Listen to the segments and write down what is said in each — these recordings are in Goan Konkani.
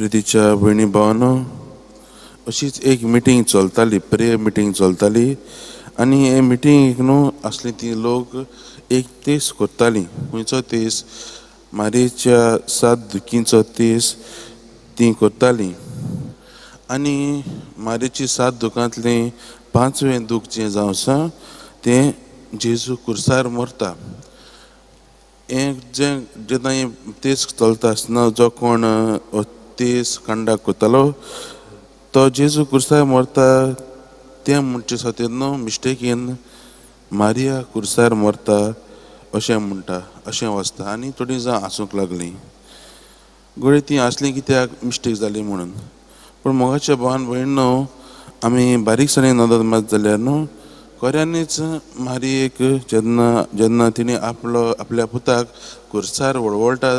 प्रितीच्या भयणी भावानो, अशीच एक मिटींग चलताली, प्रेयर मिटींग चलताली आनी हे मिटींगेक न्हू आसली ती लोक एक तेस करताली. खंयचो तेस? मारयेच्या सात दुखींचो तेस ती करताली. आनी मारयेची सात दुखांतलें पांचवें दूख जें जावन आसा तें जेजू कुर्सार मरता. हें जें जेन्ना हें तेस चलता आसतना जो कोण तेस कंडक्ट करतालो तो जेजू कुर्सार मरता तें म्हणचे सातेर न्हू मिस्टेकीन मारिया कुर्सार मरता अशें म्हणटा, अशें वाचता. आनी थोडीं जाण हांसूंक लागलीं. घडये ती हांसलीं कित्याक मिस्टेक जाली म्हणून. पूण मोगाच्या भावान भयण न्हू आमी बारीकसाणेन नदर मात जाल्यार न्हू खऱ्यांनीच मारियेक जेन्ना जेन्ना तिणें आपलो आपल्या पुताक कुर्सार वळवळटा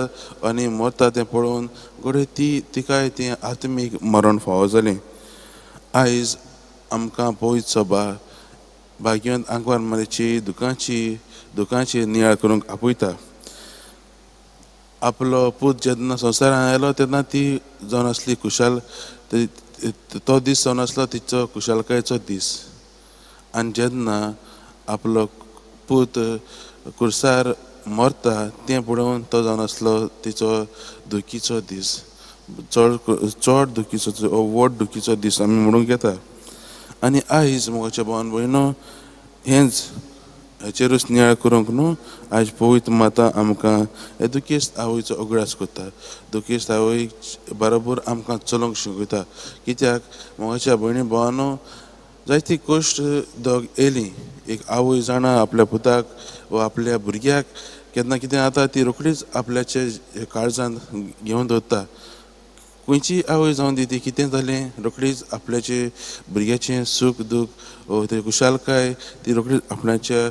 आनी मरता तें पळोवन घडये ती तिकाय तें आत्मीक मरण फावो जालें. आयज आमकां पवित्र सभा भाग्यवंत आंकवार मारयेची दुखांची दुखांची नियाळ करूंक आपयता. आपलो पूत जेन्ना संवसारांत आयलो तेन्ना ती जावन आसली खुशाल, तो दीस जावन आसलो तिचो खुशालकायेचो दीस. आनी जेन्ना आपलो पूत कुर्सार मरता तें पळोवन तो जावन आसलो तिचो दुखीचो दीस, चड चड दुखीचो व्हड दुखीचो दीस आमी म्हणूंक येता. आनी आयज मोगाच्या भावान भयणो हेंच हेचेरूच नियाळ करूंक न्हू आयज पवित्र माता आमकां हे दुखेस्त आवयचो उगडास करता. दुखेस्त आवय बरोबर आमकां चलोवंक शिकयता. कित्याक मोगाच्या भयणी भावानो जायती कश्ट दोग येयली. एक आवय जाणा आपल्या पुताक वा आपल्या भुरग्याक केन्ना कितें जाता ती रोखडीच आपल्याचे काळजांत घेवन दवरता. खंयची आवय जावन दी ती कितें जालें रोखडीच आपल्याचे भुरग्याचें सूख दूख वा ते खुशालकाय ती रोखडीच आपणाच्या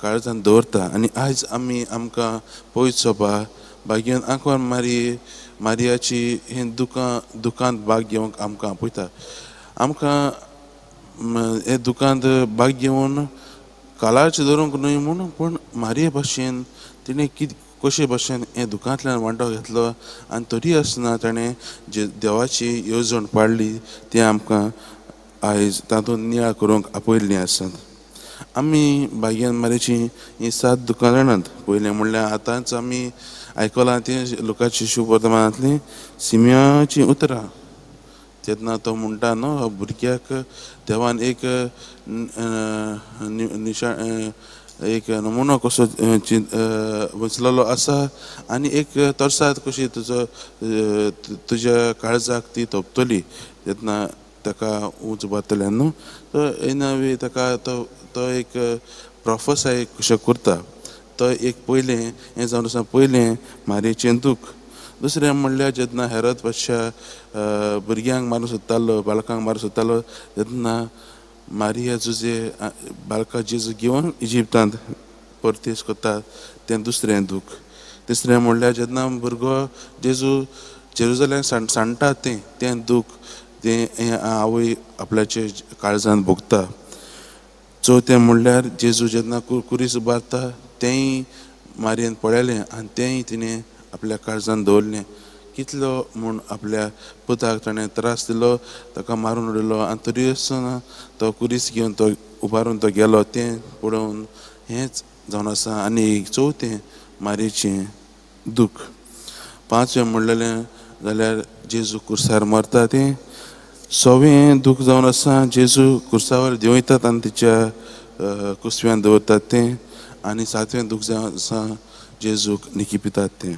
काळजांत दवरता. आनी आयज आमी आमकां पवित्र सभा भाग्यवंत आंकवार मारिये मारियाची हे दुकां दुखांत भाग घेवंक आमकां आपयता. आमकां हे दुखांत भाग घेवन कालाच धरूंक न्हय म्हूण, पूण मारिये भाशेन तिणें कितें कशे भाशेन हें दुखांतल्यान वांटो घेतलो आनी तरी आसतना ताणें जे देवाची येवजण पाडली ती आमकां आयज तातूंत नियाळ करूंक आपयल्लीं आसात. आमी भाग्यान मारियेची हीं सात दुकां जाणात. पयलें म्हणल्यार आतांच आमी आयकलां तें लोकांची शुभवर्तमानांतलीं सिमियाचीं उतरां. तेन्ना तो म्हणटा न्हू भुरग्याक देवान एक निशा एक नमुनो कसो वचलेलो आसा आनी एक तरसाद कशी तुजो तुज्या काळजाक ती तोपतली तेन्ना ताका उंच उबारतले न्हू. तो इन ताका तो तो एक प्रोफेसाय कशें करता. तो एक पयलें हें जावन आसा पयलें मारयेचें दूख. दुसरें म्हणल्यार जेन्ना हेरत बादशा भुरग्यांक मारूंक सोदतालो, बालकांक मारूंक सोदतालो तेन्ना मारिया जुजे बालका जेजू घेवन इजिप्तांत परतेस करता तें दुसरें दूख. तिसरें म्हणल्यार जेन्ना भुरगो जेजू जेरुजलेम सांडटा तें तें दूख तें आवय आपल्याचे काळजांत भोगता. चवथें म्हणल्यार जेजू जेन्ना कुरीस उबारता तेंय मारयेन पळयलें आनी तेंय तिणें आपल्या काळजांत दवरलें. कितलो म्हूण आपल्या पुताक ताणें त्रास दिलो, ताका मारून उडयलो आनी तरी आसतना तो कुरीस घेवन तो उबारून तो गेलो तें पळोवन हेंच जावन आसा. आनी एक चवथें मारयेचें दूख. पांचवें म्हणलेलें जाल्यार जेजू कुर्सार मरता तें. सवें दूख जावन आसा जेजू कुर्सावर देंवयतात आनी तिच्या कुसव्यान दवरतात तें. आनी सातवें दूख जावन आसा जेजूक निकिपितात तें.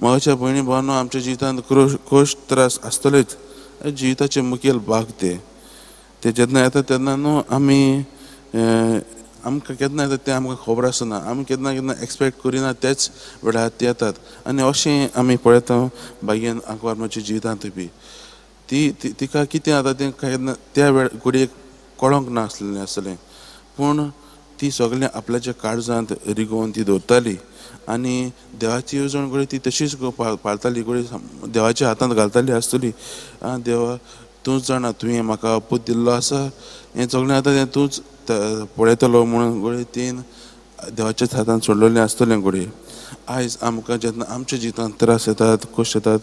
मोगाच्या भयणी भावानो आमच्या जिवितांत कश्ट त्रास आसतलेच, जिविताचे मुखेल भाग ते. ते जेन्ना येता तेन्ना न्हू आमी आमकां केन्ना येता तें आमकां खबर आसना. आमी केन्ना केन्ना एक्सपेक्ट करिना तेच वेळार ते येतात. आनी अशें आमी पळयता भाग्यान आंकवार मातशें जिवितांतूय बी ती तिका कितें जाता तें केन्ना त्या वेळ घडयेक कळोंक नासलें आसलें, पूण ती सगळें आपल्याच्या काळजांत रिगोवन ती दवरताली आनी देवाची येवजण घडये ती तशीच पाळताली, घडये देवाच्या हातांत घालताली आसतली. आं देवा तूंच जाणा तुवें म्हाका पूत दिल्लो आसा, हें सगळें आतां तें तूंच पळयतलो म्हणून घडये तीन देवाच्याच हातान सोडलेलें आसतलें घडये. आयज आमकां जेन्ना आमच्या जिवितांत त्रास येतात, कश्ट येतात,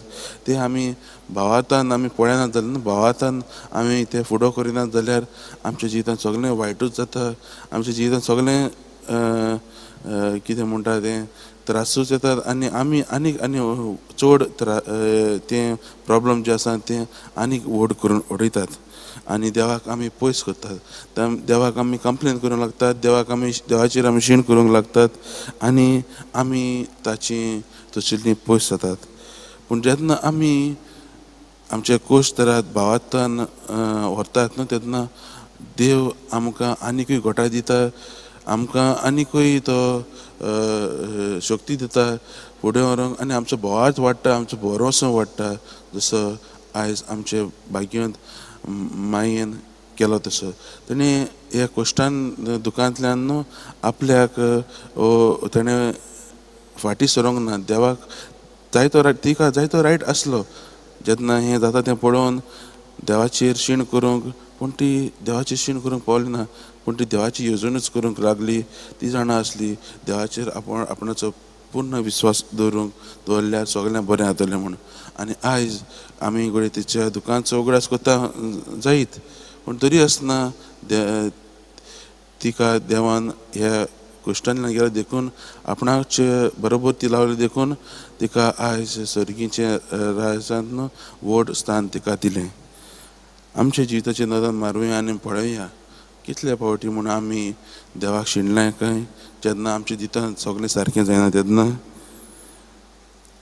ते आमी भावार्थान आमी पळयनात जाल्यार, भावार्थान आमी ते फुडो करिनात जाल्यार आमच्या जिवितांत सगळें वायटूच जाता. आमच्या जिवितांत सगळें कितें म्हणटा तें त्रासूच येतात आनी आमी आनीक आनी चड तें प्रोब्लम जें आसा तें आनीक व्हड करून उडयतात आनी देवाक आमी पयस करतात. देवाक आमी कंप्लेन करूंक लागतात, देवाक आमी देवाचेर आमी शीण करूंक लागतात आनी आमी ताची तशिल्ली पयस जातात. पूण जेन्ना आमी आमचे कोश तरात भावार्थान व्हरतात न्हू तेन्ना देव आमकां आनीकूय घोटाय दिता, आमकां आनीकूय तो शक्ती दिता फुडें व्हरूंक आनी आमचो भावार्थ वाडटा, आमचो भरोसो वाडटा. जसो आयज आमचे भाग्यवंत मायेन केलो तसो तेणें ह्या कश्टान दुकांतल्यान न्हू आपल्याक तेणें फाटीं सरोंक ना. देवाक जायतो रायट तिका जायतो रायट आसलो जेन्ना हें जाता तें पळोवन देवाचेर शीण करूंक, पूण ती देवाचेर शीण करूंक पावली ना, पूण ती देवाची येवजणूच करूंक लागली. ती जाणा आसली देवाचेर आपण आपणाचो पूर्ण विस्वास दवरूंक दवरल्यार सगळें बरें जातलें म्हूण. आनी आयज आमी घडये तिच्या दुकानचो उगडास करता जायत, पूण तरी आसतना तिका देवान ह्या कश्टांतल्यान गेलो देखून आपणाचे बरोबर ती लावली देखून तिका आयज सर्गीचें राजांत व्हड स्थान तिका दिलें. आमच्या जिविताचेर नदर मारुया आनी पळोवया कितले फावटी म्हूण आमी देवाक शिणलें काय जेन्ना आमच्या जिवितांत सगळें सारकें जायना तेन्ना.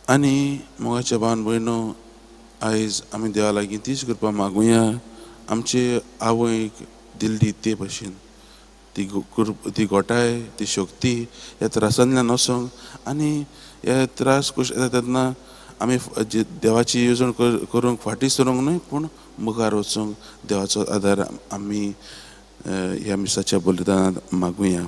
आनी मोगाच्या भावन भयणो, आयज आमी देवा लागीं तीच कृपा मागुया आमचे आवयक दिल्ली ते भशेन ती ती घोटाय, ती शक्ती ह्या त्रासांतल्यान वचोंक आनी हे त्रास कशे येता तेन्ना आमी देवाची येवजण करूंक फाटीं सरूंक न्हय, पूण मुखार वचूंक देवाचो आदार आमी ह्या मिसाच्या बलिदानांत मागुया.